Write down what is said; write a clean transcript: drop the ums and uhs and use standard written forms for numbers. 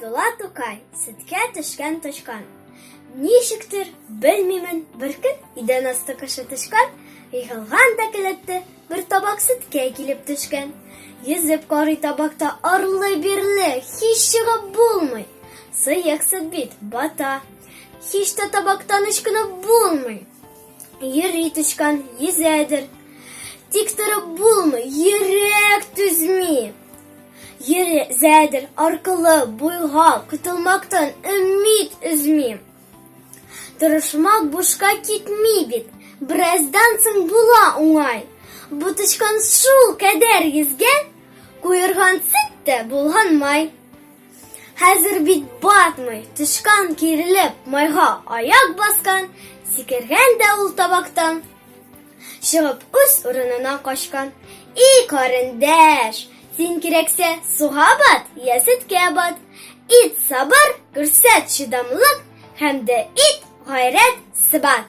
Габдулла Тукай, сөткә төшкән тычкан. Ничектер, белмимен, беркөн идән асты кеше тычкан, егылган да келәтте бер табак сөткә килеп төшкән. Йөзеп карый табакта арлы-бирле, һич чыгып булмый. Сыек сөт бит, бата. Һич тә табактан ычкынып булмый. Йөри тычкан, йөзәдер. Тик торып булмый, йөрәк түзми. Йөзәдер, аркылы, буйга, котылмактан өмид өзми. Тырышмак бушка китми бит, бераздан соң була уңай. Бу тычкан шул кадәр йөзгән, куерган сөт тә булган май. Хәзер бит батмый, тычкан кирелеп майга аяк баскан, сикергән дә ул табактан. Чыгып үз урынына качкан. И, карендәш, син кирәксә суга бат, я сөткә бат. Ит сабыр, күрсәт чыдамлык һәм дә ит гайрәт сыбат.